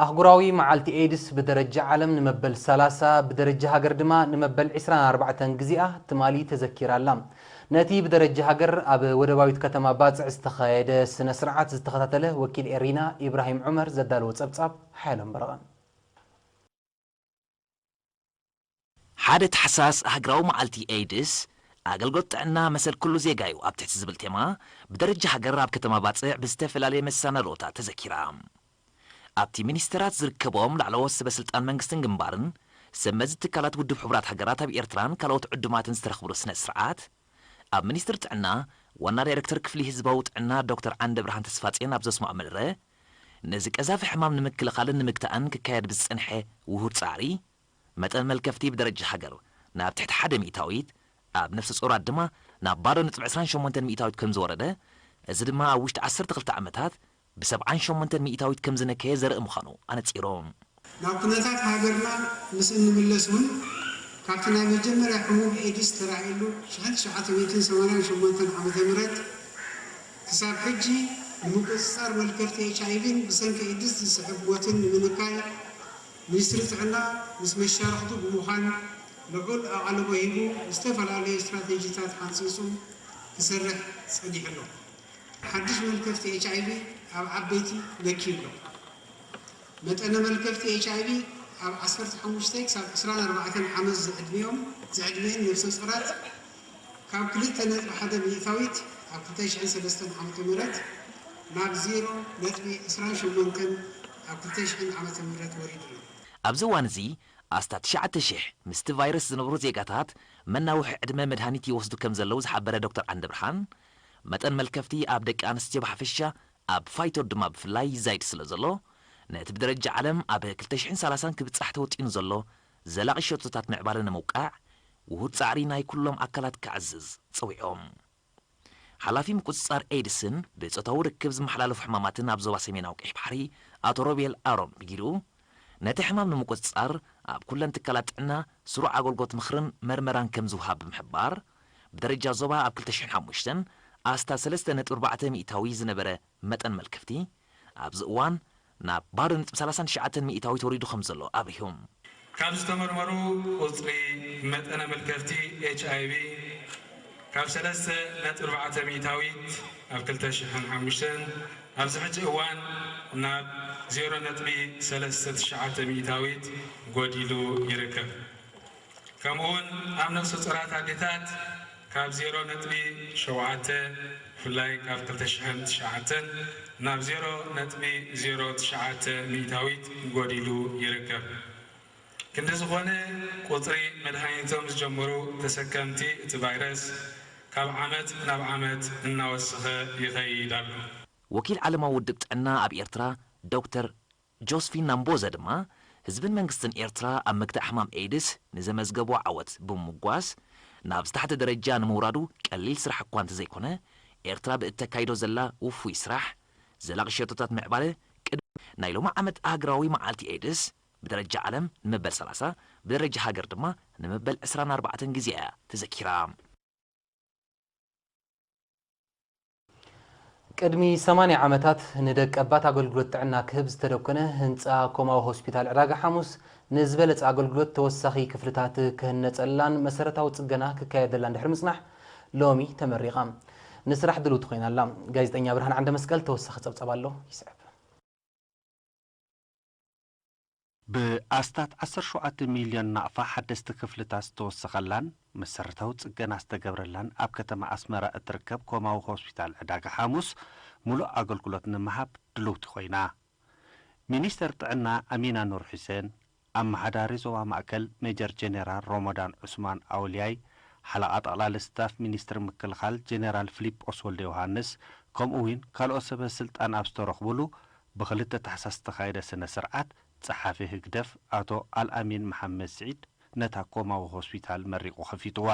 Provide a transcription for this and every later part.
ኣህጉራዊ መዓልቲ ኤድስ ብደረጃ ዓለም ንመበል ሰላሳ፣ ብደረጃ ሃገር ድማ ንመበል ዕስራን ኣርባዕተን ግዜኣ ትማሊ ተዘኪራ ኣላ። ነቲ ብደረጃ ሃገር ኣብ ወደባዊት ከተማ ባጽዕ ዝተኻየደ ስነ ስርዓት ዝተኸታተለ ወኪል ኤሪና ኢብራሂም ዑመር ዘዳለዎ ጸብጻብ ሓየሎም በረቐ። ሓደ ታሕሳስ ሃገራዊ መዓልቲ ኤድስ ኣገልግሎት ጥዕና መሰል ኩሉ ዜጋ እዩ ኣብ ትሕቲ ዝብል ቴማ ብደረጃ ሃገር ኣብ ከተማ ባጽዕ ብዝተፈላለየ መሰናድኦታት ተዘኪራ። ኣብቲ ሚኒስተራት ዝርከቦም ላዕለዎት ሰበ ስልጣን መንግስትን ግንባርን ሰብ መዚ ትካላት ውድብ ሕቡራት ሃገራት ኣብ ኤርትራን ካልኦት ዕዱማትን ዝተረኽብሉ ስነ ስርዓት ኣብ ሚኒስትሪ ጥዕና ዋና ዳይሬክተር ክፍሊ ህዝባዊ ጥዕና ዶክተር ዓንደብርሃን ተስፋጽዮን ኣብ ዘስምዖ መደረ ነዚ ቀዛፊ ሕማም ንምክልኻልን ንምግታእን ክካየድ ብዝጸንሐ ውሁድ ጻዕሪ መጠን መልከፍቲ ብደረጃ ሃገር ናብ ትሕቲ ሓደ ሚእታዊት ኣብ ነፍሰ ጾራት ድማ ናብ ባዶ ነጥቢ ዕስራን ሸሞንተን ሚእታዊት ከም ዝወረደ እዚ ድማ ኣብ ውሽጢ ዓሰርተ ክልተ ዓመታት ብሰብዓን ሸሞንተን ሚእታዊት ከም ዝነከየ ዘርኢ ምዃኑ ኣነጺሩ። ናብ ኩነታት ሃገርና ምስ እንምለስ እውን ካብቲ ናይ መጀመርያ ሕሙም ኤድስ ተራእየሉ ሽሕን ትሽዓተ ሚእትን ሰማንያን ሸሞንተን ዓመተ ምህረት ክሳብ ሕጂ ንምቁጽጻር መልከፍቲ ኤች ኣይ ቪን ብሰንኪ ኤድስ ዝስዕብ ሞትን ንምንካይ ሚኒስትሪ ጥዕና ምስ መሻርኽቱ ብምዃን ልዑል ኣቓልቦ ሂቡ ዝተፈላለዩ ስትራቴጂታት ሓንጺጹ ክሰርሕ ጸኒሑ ኣሎ። ሓድሽ መልከፍቲ ኤች ኣይ ቪ ኣብ ዓበይቲ ነክዩ ኣሎ። መጠነ መልከፍቲ ኤች ኣይ ቪ ኣብ ዓሰርተ ሓሙሽተ ክሳብ ዕስራን ኣርባዕተን ዓመት ዝዕድሚኦም ዝዕድሚኤን ነፍሰ ጾራት ካብ ክልተ ነጥቢ ሓደ ሚእታዊት ኣብ ክልተ ሽሕን ሰለስተን ዓመተ ምህረት ናብ ዜሮ ነጥቢ ዕስራን ሸሞንተን ኣብ ክልተ ሽሕን ዓመተ ምህረት ወሪዱ ኣሎ። ኣብዚ እዋን እዚ ኣስታት ትሽዓተ ሽሕ ምስቲ ቫይረስ ዝነብሩ ዜጋታት መናውሒ ዕድመ መድሃኒት ይወስዱ ከም ዘለዉ ዝሓበረ ዶክተር ዓንደብርሃን፣ መጠን መልከፍቲ ኣብ ደቂ ኣንስትዮ ብሓፈሻ ኣብ ፋይቶት ድማ ብፍላይ ይዛይድ ስለ ዘሎ፣ ነቲ ብደረጃ ዓለም ኣብ ክልተ ሽሕን ሰላሳን ክብጻሕ ተወጢኑ ዘሎ ዘላቒ ሸቶታት ምዕባለ ንምውቃዕ ውሁድ ጻዕሪ ናይ ኩሎም ኣካላት ክዕዝዝ ጸዊዖም። ሓላፊ ምቁጽጻር ኤድስን ብጾታዊ ርክብ ዝመሓላለፉ ሕማማትን ኣብ ዞባ ሰሜናዊ ቀይሕ ባሕሪ ኣቶ ሮቤል ኣሮን ብግይኡ፣ ነቲ ሕማም ንምቁጽጻር ኣብ ኩለን ትካላት ጥዕና ስሩዕ ኣገልግሎት ምኽርን መርመራን ከም ዝወሃብ ብምሕባር፣ ብደረጃ ዞባ ኣብ ክልተ ሽሕን ሓሙሽተን ኣስታት ሰለስተ ነጥቢ ኣርባዕተ ሚእታዊ ዝነበረ መጠን መልከፍቲ ኣብዚ እዋን ናብ ባዶ ነጥቢ ሰላሳን ትሽዓተን ሚእታዊት ወሪዱ ከም ዘሎ ኣብሪሁ። ካብ ዝተመርመሩ ቁጽሪ መጠነ መልከፍቲ ኤች ኣይ ቪ ካብ ሰለስተ ነጥቢ ኣርባዕተ ሚእታዊት ኣብ ክልተ ሽሕን ሓሙሽተን ኣብዚ ሕጂ እዋን ናብ ዜሮ ነጥቢ ሰለስተ ትሽዓተ ሚእታዊት ጎዲሉ ይርከብ። ከምኡ እውን ኣብ ነፍሰ ጾራት ኣዴታት ካብ ዜሮ ነጥቢ ሸውዓተ ብፍላይ ካብ ክልተ ሽሕን ትሽዓተን ናብ ዜሮ ነጥቢ ዜሮ ትሽዓተ ሚእታዊት ጎዲሉ ይርከብ። ክንዲ ዝኾነ፣ ቁጽሪ መድሃኒቶም ዝጀመሩ ተሰከምቲ እቲ ቫይረስ ካብ ዓመት ናብ ዓመት እናወሰኸ ይኸይድ ኣሎ። ወኪል ዓለማዊ ውድብ ጥዕና ኣብ ኤርትራ ዶክተር ጆስፊን ናምቦዘ ድማ ህዝብን መንግስትን ኤርትራ ኣብ ምግታእ ሕማም ኤይድስ ንዘመዝገቦ ዓወት ብምምጓስ፣ ናብ ዝታሕተ ደረጃ ንምውራዱ ቀሊል ስራሕ እኳ እንተዘይኮነ፣ ኤርትራ ብእተካይዶ ዘላ ውፉይ ስራሕ፣ ዘላቒ ሸቶታት ምዕባለ ቅድሚ ናይ ሎሚ ዓመት ኣህግራዊ መዓልቲ ኤይድስ ብደረጃ ዓለም ንመበል ሰላሳ፣ ብደረጃ ሃገር ድማ ንመበል ዕስራን ኣርባዕተን ግዜ እያ ተዘኪራ። ቅድሚ ሰማንያ ዓመታት ንደቀባት ኣገልግሎት ጥዕና ክህብ ዝተደኮነ ህንጻ ኮማዊ ሆስፒታል ዕዳጋ ሓሙስ ንዝበለጸ ኣገልግሎት ተወሳኺ ክፍልታት ክህነጸላን መሰረታዊ ጽገና ክካየደላን ድሕሪ ምጽናሕ ሎሚ ተመሪቓ ንስራሕ ድልውቲ ኮይና ኣላ። ጋዜጠኛ ብርሃን ዓንደመስቀል ተወሳኺ ጸብጻብ ኣሎ ይስዕብ። ብኣስታት ዓሰርተ ሸውዓተ ሚልዮን ናቕፋ ሓደስቲ ክፍልታት ዝተወሰኸላን መሰረታዊ ጽገና ዝተገብረላን ኣብ ከተማ ኣስመራ እትርከብ ኮማዊ ሆስፒታል ዕዳጋ ሓሙስ፣ ምሉእ ኣገልግሎት ንምሃብ ድልውቲ ኮይና። ሚኒስተር ጥዕና ኣሚና ኑር ሑሴን፣ ኣመሓዳሪ ዞባ ማእከል ሜጀር ጀነራል ሮሞዳን ዑስማን ኣውልያይ፣ ሓለቓ ጠቕላሊ ስታፍ ሚኒስትሪ ምክልኻል ጀነራል ፊሊጶስ ወልደዮሃንስ፣ ከምኡ እውን ካልኦት ሰበ ስልጣን ኣብ ዝተረኽቡሉ፣ ብክልተ ታሕሳስ ዝተኻየደ ስነ ስርዓት፣ ጸሓፊ ህግደፍ ኣቶ ኣልኣሚን መሓመድ ስዒድ ነታ ኮማዊ ሆስፒታል መሪቑ ከፊትዋ።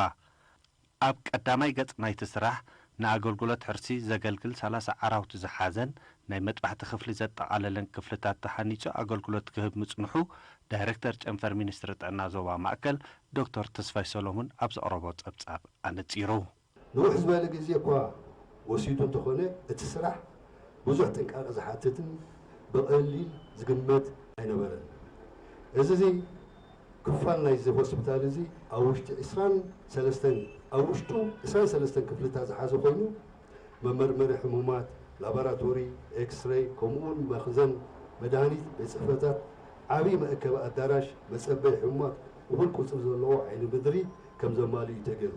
ኣብ ቀዳማይ ገጽ ናይቲ ስራሕ፣ ንኣገልግሎት ሕርሲ ዘገልግል ሰላሳ ዓራውቲ ዝሓዘን ናይ መጥባሕቲ ክፍሊ ዘጠቓለለን ክፍልታት ተሃኒጹ ኣገልግሎት ክህብ ምጽንሑ፣ ዳይረክተር ጨንፈር ሚኒስትሪ ጥዕና ዞባ ማእከል ዶክተር ተስፋይ ሰሎሙን ኣብ ዘቕረቦ ጸብጻብ ኣነጺሩ። ንውሕ ዝበለ ግዜ እኳ ወሲዱ እንተኾነ፣ እቲ ስራሕ ብዙሕ ጥንቃቐ ዝሓትትን ብቐሊል ዝግመት ኣይነበረን። እዚ እዚ ክፋል ናይዚ ሆስፒታል እዚ ኣብ ውሽጢ ዕስራን ሰለስተን፣ ኣብ ውሽጡ ዕስራን ሰለስተን ክፍልታት ዝሓዘ ኮይኑ፣ መመርመሪ ሕሙማት፣ ላቦራቶሪ፣ ኤክስሬይ፣ ከምኡውን መኽዘን መድሃኒት፣ ቤት ጽሕፈታት፣ ዓብዪ መእከቢ ኣዳራሽ፣ መጸበዪ ሕሙማት፣ እኹል ቁጽሪ ዘለዎ ዓይኒ ምድሪ ከም ዘማልእ እዩ ተገይሩ።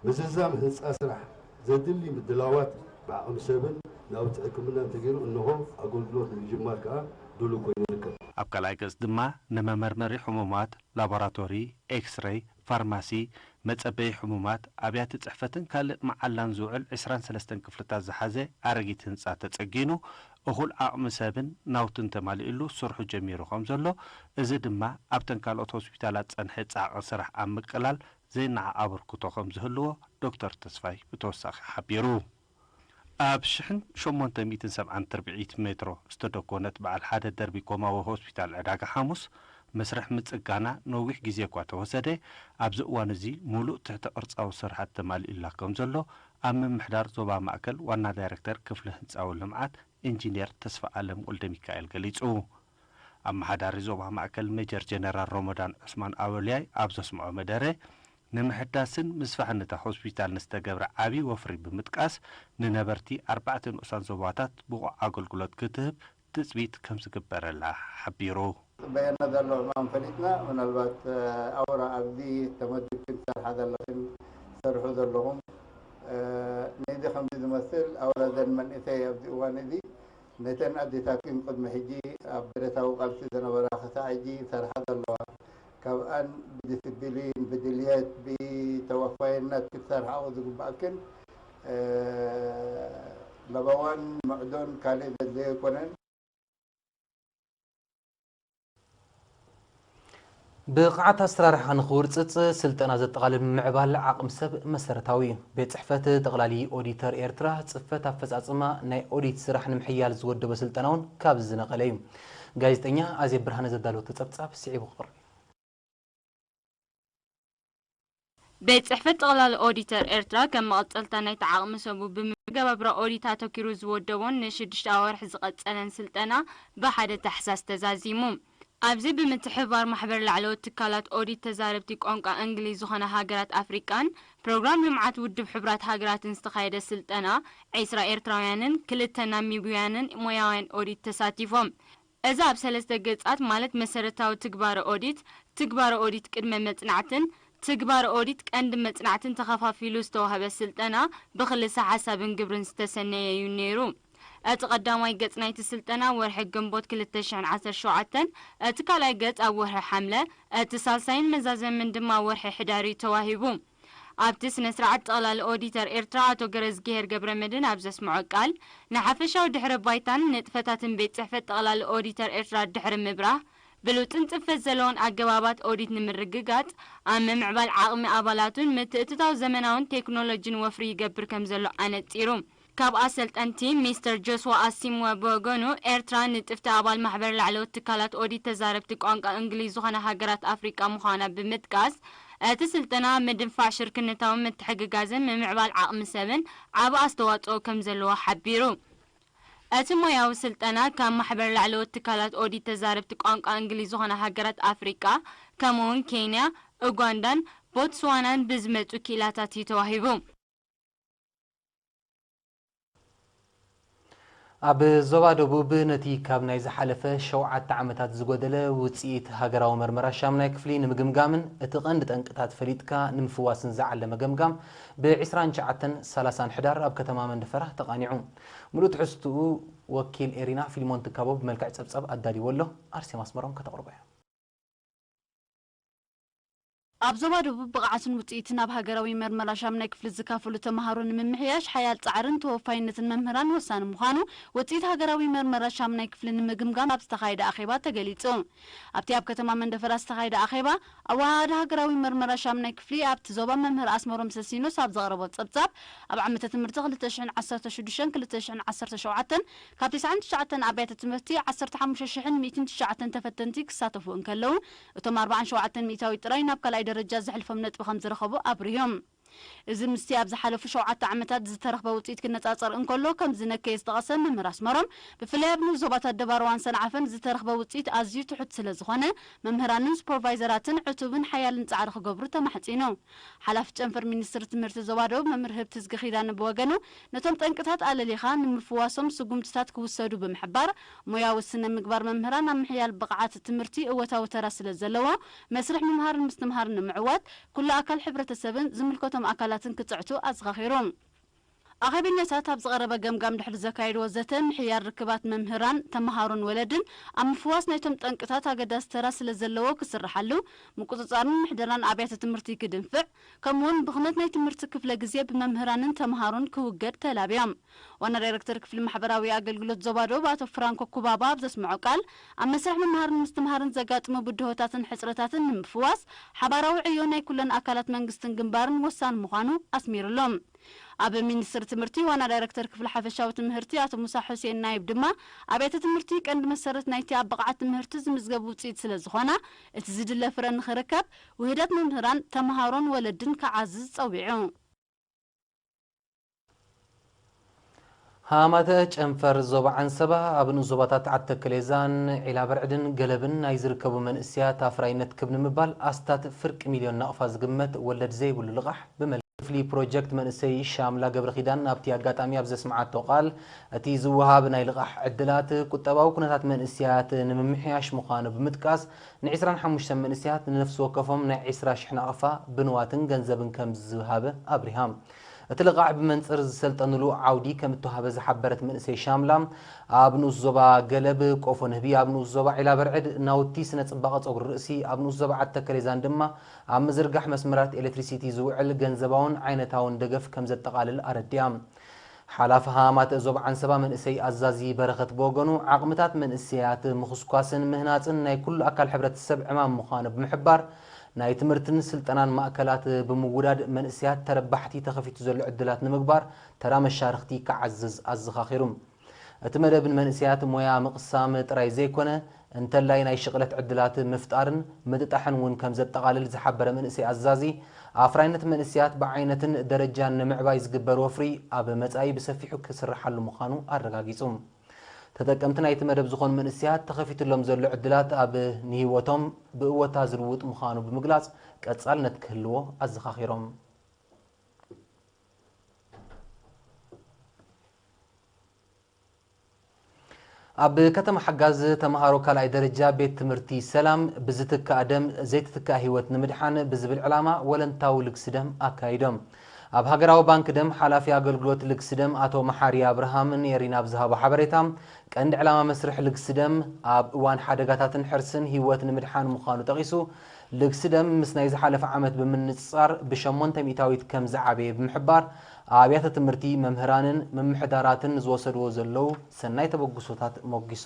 ምዝዛም ህንጻ ስራሕ ዘድሊ ምድላዋት ብዓቕሚ ሰብን ናውቲ ሕክምናን ተገይሩ፣ እንሆ ኣገልግሎት ንምጅማር ከኣ ድሉው ኮይኑ ይርከብ። ኣብ ካልኣይ ገጽ ድማ ንመመርመሪ ሕሙማት፣ ላቦራቶሪ፣ ኤክስሬይ፣ ፋርማሲ፣ መጸበዪ ሕሙማት፣ ኣብያተ ጽሕፈትን ካልእ መዓላን ዝውዕል ዕስራን ሰለስተን ክፍልታት ዝሓዘ ኣረጊት ህንጻ ተጸጊኑ፣ እኹል ዓቕሚ ሰብን ናውትን ተማሊእሉ ስርሑ ጀሚሩ ከም ዘሎ፣ እዚ ድማ ኣብተን ካልኦት ሆስፒታላት ጸንሐ ጻዕቒ ስራሕ ኣብ ምቅላል ዘይነዓቕ ኣበርክቶ ከም ዝህልዎ ዶክተር ተስፋይ ብተወሳኺ ሓቢሩ። ኣብ ሽሕን ሸሞንተ ሚእትን ሰብዓን ትርብዒት ሜትሮ ዝተደኮነት በዓል ሓደ ደርቢ ኮማዊ ሆስፒታል ዕዳጋ ሓሙስ፣ መስርሕ ምጽጋና ነዊሕ ግዜ እኳ ተወሰደ፣ ኣብዚ እዋን እዚ ሙሉእ ትሕተ ቅርጻዊ ስርሓት ተማሊኡላ ከም ዘሎ ኣብ ምምሕዳር ዞባ ማእከል ዋና ዳይረክተር ክፍሊ ህንጻዊ ልምዓት ኢንጂነር ተስፋ ኣለም ወልደ ሚካኤል ገሊጹ። ኣመሓዳሪ ዞባ ማእከል ሜጀር ጀነራል ሮሞዳን ዑስማን ኣወልያይ ኣብ ዘስምዖ መደረ፣ ንምሕዳስን ምስፋሕን እታ ሆስፒታል ንዝተገብረ ዓቢ ወፍሪ ብምጥቃስ፣ ንነበርቲ ኣርባዕተ ንኡሳን ዞባታት ብቑዕ ኣገልግሎት ክትህብ ትጽቢት ከም ዝግበረላ ሓቢሩ። ጽበየና ዘሎ ዕማም ፈሊጥና፣ ምናልባት፣ እ፣ ኣውራ ኣብዚ ተመዲብክን ትሰርሓ ዘለኽን ትሰርሑ ዘለኹም፣ እ፣ ነዚ ከምዚ ዝመስል ኣውራ ዘን መንእሰይ ኣብዚ እዋን እዚ ነተን ኣዴታትክን ቅድሚ ሕጂ ኣብ ብረታዊ ቃልሲ ዝነበራ ክሳዕ ሕጂ ይሰርሓ ዘለዋ፣ ካብኣን ብዲስፕሊን፣ ብድልየት፣ ብተወፋይነት ክትሰርሓኦ ዝግባእክን፣ እ፣ ለበዋን ምዕዶን ካልእ ዘድለዮ ኣይኮነን። ብቕዓት ኣሰራርሓ ንኽውርጽጽ ስልጠና ዘጠቓልል ምምዕባል ዓቕሚ ሰብ መሰረታዊ እዩ። ቤት ጽሕፈት ጠቕላሊ ኦዲተር ኤርትራ ጽፈት ኣፈጻጽማ ናይ ኦዲት ስራሕ ንምሕያል ዝወደቦ ስልጠና እውን ካብዚ ዝነቐለ እዩ። ጋዜጠኛ ኣዜብ ብርሃነ ዘዳለወቶ ጸብጻብ ስዒቡ ክቕርብ እዩ። ቤት ጽሕፈት ጠቕላሊ ኦዲተር ኤርትራ ከም መቐጸልታ ናይቲ ዓቕሚ ሰቡ ብምምጋባብራ ኦዲት ኣተኪሩ ዝወደቦን ንሽዱሽተ ኣዋርሕ ዝቐጸለን ስልጠና ብሓደ ታሕሳስ ተዛዚሙ። ኣብዚ ብምትሕብባር ማሕበር ላዕለዎት ትካላት ኦዲት ተዛረብቲ ቋንቋ እንግሊዝ ዝኾነ ሃገራት ኣፍሪቃን ፕሮግራም ልምዓት ውድብ ሕቡራት ሃገራትን ዝተኻየደ ስልጠና ዒስራ ኤርትራውያንን ክልተ ናሚብያንን ሞያውያን ኦዲት ተሳቲፎም። እዚ ኣብ ሰለስተ ገጻት ማለት መሰረታዊ ትግባረ ኦዲት፣ ትግባረ ኦዲት ቅድመ መጽናዕትን ትግባረ ኦዲት ቀንዲ መጽናዕትን ተኸፋፊሉ ዝተዋህበ ስልጠና ብክልሰ ሓሳብን ግብርን ዝተሰነየ እዩ ነይሩ። እቲ ቀዳማይ ገጽ ናይቲ ስልጠና ወርሒ ግንቦት ክልተ ሽሕን ዓሰርተ ሸውዓተን፣ እቲ ካልኣይ ገጽ ኣብ ወርሒ ሓምለ፣ እቲ ሳልሳይን መዛዘምን ድማ ወርሒ ሕዳር እዩ ተዋሂቡ። ኣብቲ ስነ ስርዓት ጠቕላሊ ኦዲተር ኤርትራ ኣቶ ገረዝግሄር ገብረመድህን ኣብ ዘስምዖ ቃል፣ ንሓፈሻዊ ድሕረ ባይታን ንጥፈታትን ቤት ጽሕፈት ጠቕላሊ ኦዲተር ኤርትራ ድሕሪ ምብራህ፣ ብሉጽን ጽፈት ዘለዎን ኣገባባት ኦዲት ንምርግጋጽ፣ ኣብ ምምዕባል ዓቕሚ ኣባላቱን ምትእትታው ዘመናውን ቴክኖሎጂን ወፍሪ ይገብር ከም ዘሎ ኣነጺሩ። ካብ ኣሰልጠንቲ ሚስተር ጆስዋ ኣሲምወ ብወገኑ፣ ኤርትራ ንጥፍቲ ኣባል ማሕበር ላዕለዎት ትካላት ኦዲት ተዛረብቲ ቋንቋ እንግሊዝ ዝኾነ ሃገራት ኣፍሪቃ ምዃና ብምጥቃስ፣ እቲ ስልጠና ምድንፋዕ ሽርክነታዊ ምትሕግጋዝን ምምዕባል ዓቕሚ ሰብን ዓቢ ኣስተዋጽኦ ከም ዘለዎ ሓቢሩ። እቲ ሞያዊ ስልጠና ካብ ማሕበር ላዕለዎት ትካላት ኦዲት ተዛረብቲ ቋንቋ እንግሊዝ ዝኾነ ሃገራት ኣፍሪቃ፣ ከምኡውን ኬንያ፣ ኡጋንዳን ቦትስዋናን ብዝመጹ ክኢላታት እዩ ተዋሂቡ። ኣብ ዞባ ደቡብ ነቲ ካብ ናይ ዝሓለፈ ሸውዓተ ዓመታት ዝጎደለ ውጽኢት ሃገራዊ መርመራ ሻምናይ ክፍሊ ንምግምጋምን እቲ ቀንዲ ጠንቅታት ፈሊጥካ ንምፍዋስን ዝዓለመ ገምጋም ብ ዕስራን ትሽዓተን ሰላሳን ሕዳር ኣብ ከተማ መንደፈራ ተቓኒዑ። ምሉእ ትሕዝትኡ ወኪል ኤሪና ፊልሞን ትካቦ ብመልክዕ ጸብጻብ ኣዳልይዎ ኣሎ። ኣርሴማ ኣስመሮም ከተቕርቦ እያ። ኣብ ዞባ ደቡብ ብቕዓትን ውጽኢትን ኣብ ሃገራዊ መርመራ ሻምናይ ክፍሊ ዝካፈሉ ተመሃሮ ንምምሕያሽ ሓያል ጻዕርን ተወፋይነትን መምህራን ወሳኒ ምዃኑ ውጽኢት ሃገራዊ መርመራ ሻምናይ ክፍሊ ንምግምጋም ኣብ ዝተኻየደ ኣኼባ ተገሊጹ። ኣብቲ ኣብ ከተማ መንደፈራ ዝተኻየደ ኣኼባ ኣወሃሃዲ ሃገራዊ መርመራ ሻምናይ ክፍሊ ኣብቲ ዞባ መምህር ኣስመሮም ሰሲኖስ ኣብ ዘቕረቦ ጸብጻብ ኣብ ዓመተ ትምህርቲ ክልተ ሽሕን ዓሰርተ ሽዱሽተን ክልተ ሽሕን ዓሰርተ ሸውዓተን ካብ ተስዓን ትሽዓተን ኣብያተ ትምህርቲ ዓሰርተ ሓሙሽተ ሽሕን ሚእትን ትሽዓተን ተፈተንቲ ክሳተፉ እንከለዉ፣ እቶም ኣርባዓን ሸውዓተን ሚእታዊት ጥራይ ናብ ካልኣይ ደረጃ ዘሕልፎም ነጥቢ ከም ዝረኸቡ ኣብሪሆም። እዚ ምስቲ ኣብ ዝሓለፉ ሸውዓተ ዓመታት ዝተረኽበ ውፅኢት ክነፃፀር እንከሎ ከም ዝነከየ ዝጠቐሰ መምህር ኣስመሮም፣ ብፍላይ ኣብ ንኡስ ዞባታት ደባርዋን ሰንዓፈን ዝተረኽበ ውፅኢት ኣዝዩ ትሑት ስለ ዝኾነ መምህራንን ሱፐርቫይዘራትን ዕቱብን ሓያልን ፃዕሪ ክገብሩ ተማሕፂኑ። ሓላፊ ጨንፈር ሚኒስትሪ ትምህርቲ ዞባ ደቡብ መምህር ህብትዝጊ ኪዳነ ብወገኑ፣ ነቶም ጠንቅታት ኣለሊኻ ንምፍዋሶም ስጉምትታት ክውሰዱ ብምሕባር፣ ሞያዊ ስነ ምግባር መምህራን ኣብ ምሕያል ብቕዓት ትምህርቲ እወታዊ ተራ ስለ ዘለዎ፣ መስርሕ ምምሃርን ምስትምሃርን ንምዕዋት ኩሉ ኣካል ሕብረተሰብን ዝምልከቶም ኣካላትን ክፅዕቱ ኣዘኻኺሩ። ኣኼበኛታት ኣብ ዝቐረበ ገምጋም ድሕሪ ዘካየድዎ ዘተ፣ ምሕያር ርክባት መምህራን፣ ተምሃሮን ወለድን ኣብ ምፍዋስ ናይቶም ጠንቅታት ኣገዳሲ ተራ ስለ ዘለዎ ክስርሓሉ፣ ምቁፅፃርን ምሕደራን ኣብያተ ትምህርቲ ክድንፍዕ፣ ከምኡውን ብኽነት ናይ ትምህርቲ ክፍለ ግዜ ብመምህራንን ተምሃሮን ክውገድ ተላብዮም። ዋና ዳይሬክተር ክፍሊ ማሕበራዊ ኣገልግሎት ዞባ ደቡብ ኣቶ ፍራንኮ ኩባባ ኣብ ዘስምዖ ቃል፣ ኣብ መስርሕ ምምሃርን ምስትምሃርን ዘጋጥሙ ብድሆታትን ሕጽረታትን ንምፍዋስ ሓባራዊ ዕዮ ናይ ኩለን ኣካላት መንግስትን ግንባርን ወሳኒ ምዃኑ ኣስሚሩሎም። ኣብ ሚኒስትሪ ትምህርቲ ዋና ዳይሬክተር ክፍሊ ሓፈሻዊ ትምህርቲ ኣቶ ሙሳ ሑሴን ናይብ ድማ፣ ኣብያተ ትምህርቲ ቀንዲ መሰረት ናይቲ ኣብ ብቕዓት ትምህርቲ ዝምዝገብ ውፅኢት ስለ ዝኾና፣ እቲ ዝድለ ፍረ ንኽርከብ ውህደት መምህራን፣ ተምሃሮን ወለድን ክዓዝዝ ጸዊዑ። ሃማተ ጨንፈር ዞባ ዓንሰባ ኣብ ንኡስ ዞባታት ዓዲ ተከሌዛን ዒላ በርዕድን ገለብን ናይ ዝርከቡ መንእስያት ኣፍራይነት ክብ ንምባል ኣስታት ፍርቂ ሚልዮን ናቕፋ ዝግመት ወለድ ዘይብሉ ልቓሕ ብመል ክፍሊ ፕሮጀክት መንእሰይ ሻምላ ገብረ ኪዳን ኣብቲ ኣጋጣሚ ኣብ ዘስምዓቶ ቃል፣ እቲ ዝወሃብ ናይ ልቓሕ ዕድላት ቁጠባዊ ኩነታት መንእስያት ንምምሕያሽ ምዃኑ ብምጥቃስ፣ ንዒስራን ሓሙሽተን መንእስያት ንነፍሲ ወከፎም ናይ ዒስራ ሽሕ ናቕፋ ብንዋትን ገንዘብን ከም ዝሃበ ኣብሪሃ። እቲ ልቓሕ ብመንጽር ዝሰልጠንሉ ዓውዲ ከም እተዋህበ ዝሓበረት መንእሰይ ሻምላ፣ ኣብ ንኡስ ዞባ ገለብ ቆፎ ንህቢ፣ ኣብ ንኡስ ዞባ ዒላ በርዕድ ናውቲ ስነ ጽባቐ ጸጉሪ ርእሲ፣ ኣብ ንኡስ ዞባ ዓዲ ተከሌዛን ድማ ኣብ ምዝርጋሕ መስመራት ኤሌክትሪሲቲ ዝውዕል ገንዘባውን ዓይነታውን ደገፍ ከም ዘጠቓልል ኣረዲኣ። ሓላፊ ሃማተ ዞባ ዓንሰባ መንእሰይ ኣዛዚ በረኸት ብወገኑ፣ ዓቕምታት መንእሰያት ምኹስኳስን ምህናጽን ናይ ኩሉ ኣካል ሕብረተሰብ ዕማም ምዃኑ ብምሕባር፣ ናይ ትምህርትን ስልጠናን ማእከላት ብምውዳድ መንእሰያት ተረባሕቲ ተኸፊቱ ዘሎ ዕድላት ንምግባር ተራ መሻርኽቲ ክዓዝዝ ኣዘኻኺሩ። እቲ መደብ ንመንእሰያት ሞያ ምቕሳም ጥራይ ዘይኮነ፣ እንተላይ ናይ ሽቕለት ዕድላት ምፍጣርን ምጥጣሕን እውን ከም ዘጠቓልል ዝሓበረ መንእሰይ ኣዛዚ፣ ኣፍራይነት መንእሰያት ብዓይነትን ደረጃን ንምዕባይ ዝግበር ወፍሪ ኣብ መጻኢ ብሰፊሑ ክስርሓሉ ምዃኑ ኣረጋጊጹ። ተጠቀምቲ ናይቲ መደብ ዝኾኑ መንእሰያት ተኸፊትሎም ዘሎ ዕድላት ኣብ ንህይወቶም ብእወታ ዝልውጥ ምዃኑ ብምግላጽ ቀጻልነት ክህልዎ ኣዘኻኺሮም። ኣብ ከተማ ሓጋዝ ተምሃሮ ካልኣይ ደረጃ ቤት ትምህርቲ ሰላም ብዝትካእ ደም ዘይትትካእ ህይወት ንምድሓን ብዝብል ዕላማ ወለንታዊ ልግሲ ደም ኣካይዶም። ኣብ ሃገራዊ ባንክ ደም ሓላፊ ኣገልግሎት ልግሲ ደም ኣቶ መሓሪ ኣብርሃም ንኤሪና ኣብ ዝሃቦ ሓበሬታ፣ ቀንዲ ዕላማ መስርሕ ልግሲ ደም ኣብ እዋን ሓደጋታትን ሕርስን ህይወት ንምድሓን ምዃኑ ጠቒሱ፣ ልግሲ ደም ምስ ናይ ዝሓለፈ ዓመት ብምንጽጻር ብሸሞንተ ሚእታዊት ከም ዝዓበየ ብምሕባር፣ ኣብያተ ትምህርቲ፣ መምህራንን ምምሕዳራትን ዝወሰድዎ ዘለዉ ሰናይ ተበግሶታት ሞጊሱ።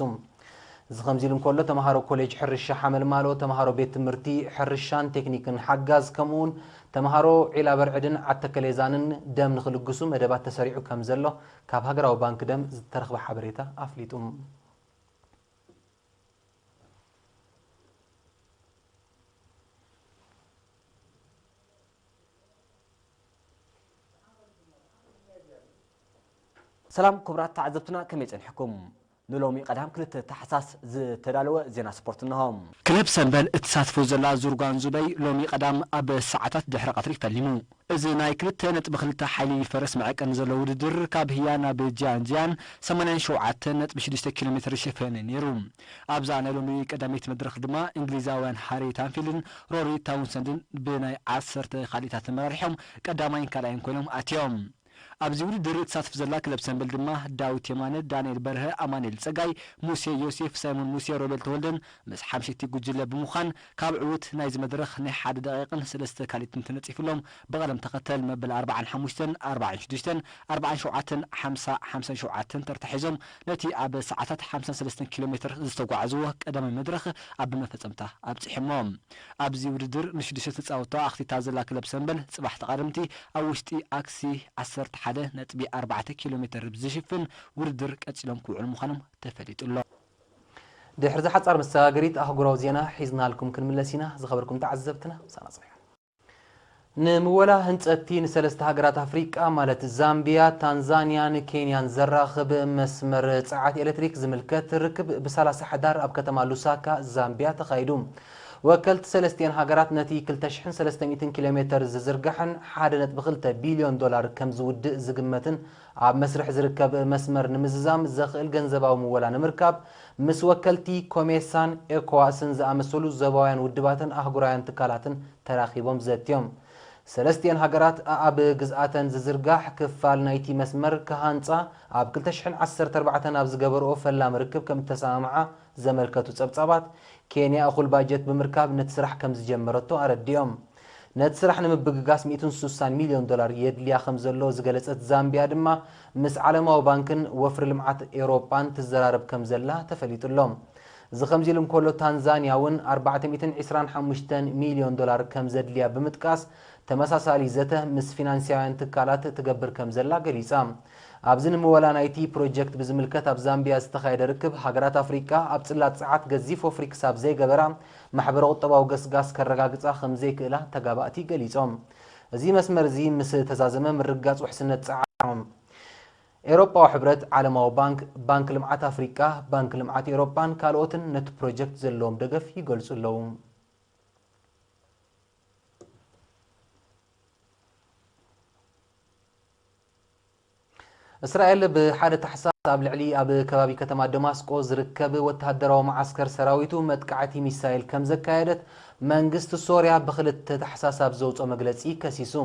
እዚ ከምዚ ኢሉ እንከሎ፣ ተምሃሮ ኮሌጅ ሕርሻ ሓመልማሎ፣ ተምሃሮ ቤት ትምህርቲ ሕርሻን ቴክኒክን ሓጋዝ፣ ከምኡውን ተምሃሮ ዒላ በርዕድን ዓተከሌዛንን ደም ንኽልግሱ መደባት ተሰሪዑ ከም ዘሎ ካብ ሃገራዊ ባንክ ደም ዝተረኽበ ሓበሬታ ኣፍሊጡ። ሰላም ክቡራት ተዓዘብትና፣ ከመይ ጸኒሕኩም? ንሎሚ ቀዳም ክልተ ታሕሳስ ዝተዳለወ ዜና ስፖርት እንሆ። ክለብ ሰምበል እትሳትፎ ዘላ ዙር ጓንዙበይ ሎሚ ቀዳም ኣብ ሰዓታት ድሕሪ ቀትሪ ፈሊሙ። እዚ ናይ ክልተ ነጥቢ ክልተ ሓይሊ ፈረስ መዐቀኒ ዘሎ ውድድር ካብ ህያ ናብ ጃንጃን ሰማንያን ሸውዓተን ነጥቢ ሽዱሽተ ኪሎ ሜትር ሸፈነ ነይሩ። ኣብዛ ናይ ሎሚ ቀዳመይቲ መድረኽ ድማ እንግሊዛውያን ሃሪ ታንፊልድን ሮሪ ታውንሰንድን ብናይ ዓሰርተ ካልኢታት ተመራሪሖም ቀዳማይን ካልኣይን ኮይኖም ኣትዮም። ኣብዚ ውድድር እትሳትፍ ዘላ ክለብ ሰምበል ድማ ዳዊት የማነ፣ ዳንኤል በርሀ፣ ኣማኑኤል ጸጋይ፣ ሙሴ ዮሴፍ፣ ሳይሞን ሙሴ፣ ሮቤል ተወልደን ምስ ሓምሸይቲ ጉጅለ ብምዃን ካብ ዕዉት ናይዚ መድረኽ ናይ ሓደ ደቂቕን ሰለስተ ካልኢትን ተነጺፍሎም ብቐደም ተኸተል መበል ኣርባዓን ሓሙሽተን፣ ኣርባዓን ሽዱሽተን፣ ኣርባዓን ሸውዓተን፣ ሓምሳ፣ ሓምሳን ሸውዓተን ተርታ ሒዞም ነቲ ኣብ ሰዓታት ሓምሳን ሰለስተን ኪሎ ሜትር ዝተጓዕዝዎ ቀዳማይ መድረኽ ኣብ መፈጸምታ ኣብጺሖሞ። ኣብዚ ውድድር ንሽዱሽተ ተጻወትቶ ኣኽቲታ ዘላ ክለብ ሰምበል ጽባሕ ተቓደምቲ ኣብ ውሽጢ ኣክሲ ዓሰርተ ሓደ ነጥቢ ኣርባዕተ ኪሎ ሜትር ብዝሽፍን ውድድር ቀጺሎም ክውዕሉ ምዃኖም ተፈሊጡ ኣሎ። ድሕሪ ዝሓጻር መሰጋገሪት ኣህጉራዊ ዜና ሒዝናልኩም ክንምለስ ኢና። ዝኸበርኩም ተዓዘብትና ምሳና ጽንሑ። ንምወላ ህንጸትቲ ንሰለስተ ሃገራት ኣፍሪቃ ማለት ዛምቢያ፣ ታንዛንያን ኬንያን ዘራኽብ መስመር ጸዓት ኤሌክትሪክ ዝምልከት ርክብ ብ30 ሕዳር ኣብ ከተማ ሉሳካ ዛምቢያ ተኻይዱ። ወከልቲ ሰለስቲኤን ሃገራት ነቲ ክልተ ሽሕን ሰለስተ ሚእትን ኪሎ ሜተር ዝዝርጋሕን ሓደ ነጥቢ ክልተ ቢልዮን ዶላር ከም ዝውድእ ዝግመትን ኣብ መስርሕ ዝርከብ መስመር ንምዝዛም ዘኽእል ገንዘባዊ ምወላ ንምርካብ ምስ ወከልቲ ኮሜሳን ኤኮዋስን ዝኣመሰሉ ዞባውያን ውድባትን ኣህጉራውያን ትካላትን ተራኺቦም ዘትዮም። ሰለስቲኤን ሃገራት ኣኣብ ግዝኣተን ዝዝርጋሕ ክፋል ናይቲ መስመር ክሃንጻ ኣብ ክልተ ሽሕን ዓሰርተ ኣርባዕተን ኣብ ዝገበርኦ ፈላሚ ርክብ ከም እተሰማምዓ ዘመልከቱ ጸብጻባት፣ ኬንያ እኹል ባጀት ብምርካብ ነቲ ስራሕ ከም ዝጀመረቶ ኣረዲኦም። ነቲ ስራሕ ንምብግጋስ ሚእትን ስሳን ሚልዮን ዶላር የድልያ ከም ዘሎ ዝገለጸት ዛምቢያ ድማ ምስ ዓለማዊ ባንክን ወፍሪ ልምዓት ኤውሮጳን ትዘራረብ ከም ዘላ ተፈሊጡ ኣሎ። እዚ ከምዚ ኢሉ እንከሎ፣ ታንዛንያ እውን ኣርባዕተ ሚእትን ዕስራን ሓሙሽተን ሚልዮን ዶላር ከም ዘድልያ ብምጥቃስ፣ ተመሳሳሊ ዘተ ምስ ፊናንስያውያን ትካላት ትገብር ከም ዘላ ገሊጻ። ኣብዚ ንምወላ ናይቲ ፕሮጀክት ብዝምልከት ኣብ ዛምቢያ ዝተኻየደ ርክብ፣ ሃገራት ኣፍሪቃ ኣብ ጽላት ጸዓት ገዚፍ ወፍሪ ክሳብ ዘይገበራ፣ ማሕበረ ቁጠባዊ ገስጋስ ከረጋግጻ ከም ዘይክእላ ተጋባእቲ ገሊጾም። እዚ መስመር እዚ ምስ ተዛዘመ፣ ምርግጋጽ ውሕስነት ጸዓት ኤውሮጳዊ ሕብረት፣ ዓለማዊ ባንክ፣ ባንክ ልምዓት ኣፍሪቃ፣ ባንክ ልምዓት ኤውሮጳን ካልኦትን ነቲ ፕሮጀክት ዘለዎም ደገፍ ይገልጹ ኣለዉ። እስራኤል ብሓደ ታሕሳስ ኣብ ልዕሊ ኣብ ከባቢ ከተማ ደማስቆ ዝርከብ ወተሃደራዊ መዓስከር ሰራዊቱ መጥቃዕቲ ሚሳይል ከም ዘካየደት መንግስቲ ሶርያ ብክልተ ታሕሳስ ኣብ ዘውፅኦ መግለፂ ከሲሱ።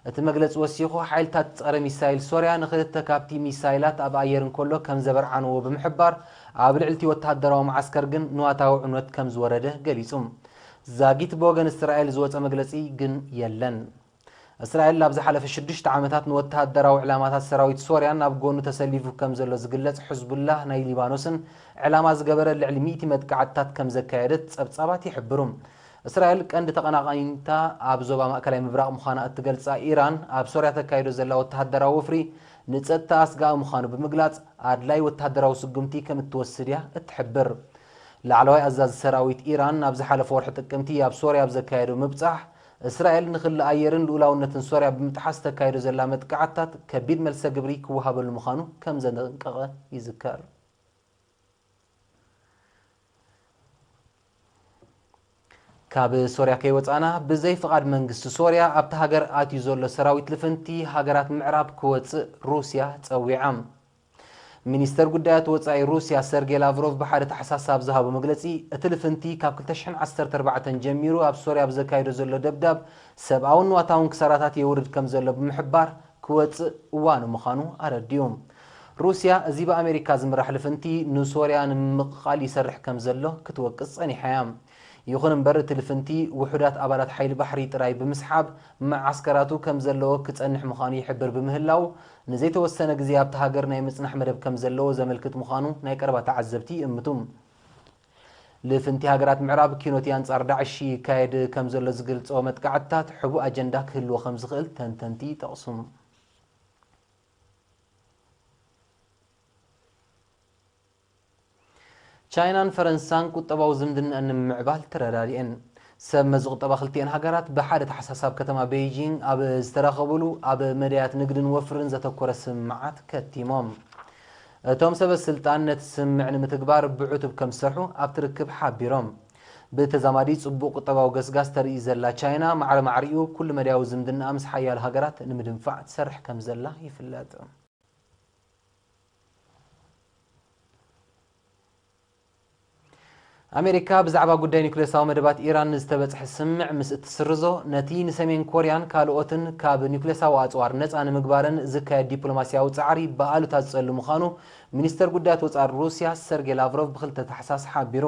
እቲ መግለፂ ወሲኹ፣ ሓይልታት ጸረ ሚሳይል ሶርያ ንክልተ ካብቲ ሚሳይላት ኣብ ኣየር እንከሎ ከም ዘበርዓንዎ ብምሕባር፣ ኣብ ልዕሊ እቲ ወተሃደራዊ መዓስከር ግን ንዋታዊ ዕንወት ከም ዝወረደ ገሊጹ። ዛጊት ብወገን እስራኤል ዝወጸ መግለጺ ግን የለን። እስራኤል ኣብ ዝሓለፈ ሽዱሽተ ዓመታት ንወተሃደራዊ ዕላማታት ሰራዊት ሶርያን ኣብ ጎኑ ተሰሊፉ ከም ዘሎ ዝግለጽ ሕዝቡላህ ናይ ሊባኖስን ዕላማ ዝገበረ ልዕሊ ሚእቲ መጥቃዕትታት ከም ዘካየደት ጸብጻባት ይሕብሩ። እስራኤል ቀንዲ ተቐናቓኒታ ኣብ ዞባ ማእከላይ ምብራቕ ምዃና እትገልጻ ኢራን፣ ኣብ ሶርያ ተካይዶ ዘላ ወተሃደራዊ ወፍሪ ንጸጥታ ኣስጋኢ ምዃኑ ብምግላጽ፣ ኣድላይ ወተሃደራዊ ስጉምቲ ከም እትወስድ እያ እትሕብር። ላዕለዋይ ኣዛዚ ሰራዊት ኢራን ኣብ ዝሓለፈ ወርሒ ጥቅምቲ ኣብ ሶርያ ኣብ ዘካየዶ ምብጻሕ፣ እስራኤል ንክሊ ኣየርን ልኡላውነትን ሶርያ ብምጥሓስ ተካይዶ ዘላ መጥቃዕትታት ከቢድ መልሰ ግብሪ ክወሃበሉ ምዃኑ ከም ዘጠንቀቐ ይዝከር። ካብ ሶርያ ከይወጻና፣ ብዘይ ፍቓድ መንግስቲ ሶርያ ኣብታ ሃገር ኣትዩ ዘሎ ሰራዊት ልፍንቲ ሃገራት ምዕራብ ክወጽእ ሩስያ ጸዊዓ። ሚኒስተር ጉዳያት ወጻኢ ሩስያ ሰርጌ ላቭሮቭ ብሓደ ታሕሳስ ኣብ ዝሃቦ መግለጺ፣ እቲ ልፍንቲ ካብ ክልተ ሽሕን ዓሰርተ ኣርባዕተን ጀሚሩ ኣብ ሶርያ ኣብ ዘካይዶ ዘሎ ደብዳብ ሰብኣውን ንዋታውን ክሳራታት የውርድ ከም ዘሎ ብምሕባር፣ ክወጽእ እዋኑ ምዃኑ ኣረዲኡ። ሩስያ፣ እዚ ብኣሜሪካ ዝምራሕ ልፍንቲ ንሶርያ ንምምቕቓል ይሰርሕ ከም ዘሎ ክትወቅስ ጸኒሓ እያ። ይኹን እምበር፣ እቲ ልፍንቲ ውሑዳት ኣባላት ሓይሊ ባሕሪ ጥራይ ብምስሓብ፣ መዓስከራቱ ከም ዘለዎ ክጸንሕ ምዃኑ ይሕብር ብምህላው፣ ንዘይተወሰነ ግዜ ኣብታ ሃገር ናይ ምጽናሕ መደብ ከም ዘለዎ ዘመልክት ምዃኑ ናይ ቀረባ ተዓዘብቲ ይእምቱ። ልፍንቲ ሃገራት ምዕራብ፣ ኪኖቲ ኣንጻር ዳዕሽ ይካየድ ከም ዘሎ ዝገልጾ መጥቃዕትታት ሕቡእ ኣጀንዳ ክህልዎ ከም ዝኽእል ተንተንቲ ይጠቕሱ። ቻይናን ፈረንሳን ቁጠባዊ ዝምድናኣን ንምምዕባል ተረዳዲኤን። ሰብ መዚ ቁጠባ ክልቲኤን ሃገራት ብሓደ ታሕሳስ ኣብ ከተማ ቤይጂንግ ኣብ ዝተራኸቡሉ፣ ኣብ መዳያት ንግድን ወፍርን ዘተኮረ ስምምዓት ከቲሞም። እቶም ሰበ ስልጣን ነቲ ስምምዕ ንምትግባር ብዕቱብ ከም ዝሰርሑ ኣብቲ ርክብ ሓቢሮም። ብተዛማዲ ጽቡቕ ቁጠባዊ ገስጋስ ተርኢ ዘላ ቻይና፣ ማዕረ ማዕሪኡ ኩሉ መዳያዊ ዝምድናኣ ምስ ሓያሎ ሃገራት ንምድንፋዕ ትሰርሕ ከም ዘላ ይፍለጥ። ኣሜሪካ ብዛዕባ ጉዳይ ኒውክሌሳዊ መደባት ኢራን ንዝተበጽሐ ስምምዕ ምስ እትስርዞ፣ ነቲ ንሰሜን ኮርያን ካልኦትን ካብ ኒውክሌሳዊ ኣጽዋር ነጻ ንምግባረን ዝካየድ ዲፕሎማስያዊ ጻዕሪ ብኣሉታ ዝጸሉ ምዃኑ ሚኒስተር ጉዳያት ወጻኢ ሩስያ ሰርጌ ላቭሮቭ ብክልተ ታሕሳስ ሓቢሩ።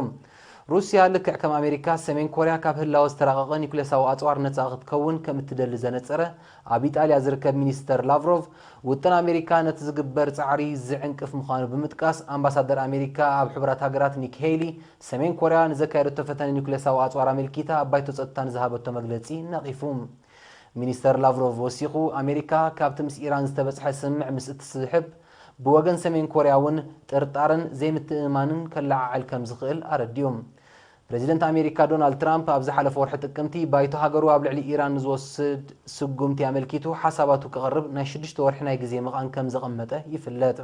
ሩስያ ልክዕ ከም ኣሜሪካ፣ ሰሜን ኮርያ ካብ ህላወ ዝተራቐቐ ኒውክሌሳዊ ኣጽዋር ነጻ ክትከውን ከም እትደሊ ዘነጸረ ኣብ ኢጣልያ ዝርከብ ሚኒስተር ላቭሮቭ፣ ውጥን ኣሜሪካ ነቲ ዝግበር ጻዕሪ ዝዕንቅፍ ምዃኑ ብምጥቃስ፣ ኣምባሳደር ኣሜሪካ ኣብ ሕቡራት ሃገራት ኒክ ሄይሊ፣ ሰሜን ኮርያ ንዘካየደቶ ፈተነ ኒውክሌሳዊ ኣጽዋር ኣመልኪታ ኣብ ባይቶ ጸጥታ ንዝሃበቶ መግለጺ ነቒፉ። ሚኒስተር ላቭሮቭ ወሲኹ፣ ኣሜሪካ ካብቲ ምስ ኢራን ዝተበጽሐ ስምምዕ ምስ እትስሕብ፣ ብወገን ሰሜን ኮርያ እውን ጥርጣረን ዘይምትእምማንን ከለዓዕል ከም ዝኽእል ኣረዲኡ። ፕረዚደንት ኣሜሪካ ዶናልድ ትራምፕ ኣብ ዝሓለፈ ወርሒ ጥቅምቲ ባይቶ ሃገሩ ኣብ ልዕሊ ኢራን ንዝወስድ ስጉምቲ ኣመልኪቱ ሓሳባቱ ከቕርብ ናይ ሽዱሽተ ወርሒ ናይ ግዜ መቓን ከም ዘቐመጠ ይፍለጥ።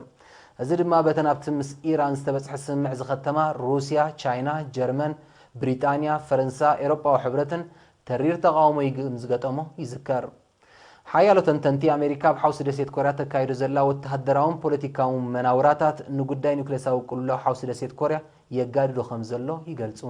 እዚ ድማ በተን ኣብቲ ምስ ኢራን ዝተበጽሐ ስምምዕ ዝኸተማ ሩስያ፣ ቻይና፣ ጀርመን፣ ብሪጣንያ፣ ፈረንሳ፣ ኤውሮጳዊ ሕብረትን ተሪር ተቓውሞ ይግ- ዝገጠሞ ይዝከር። ሓያሎ ተንተንቲ ኣሜሪካ ኣብ ሓውሲ ደሴት ኮርያ ተካይዶ ዘላ ወተሃደራውን ፖለቲካውን መናውራታት ንጉዳይ ኒውክሌሳዊ ቅልውላው ሓውሲ ደሴት ኮርያ የጋድዶ ከም ዘሎ ይገልጹ።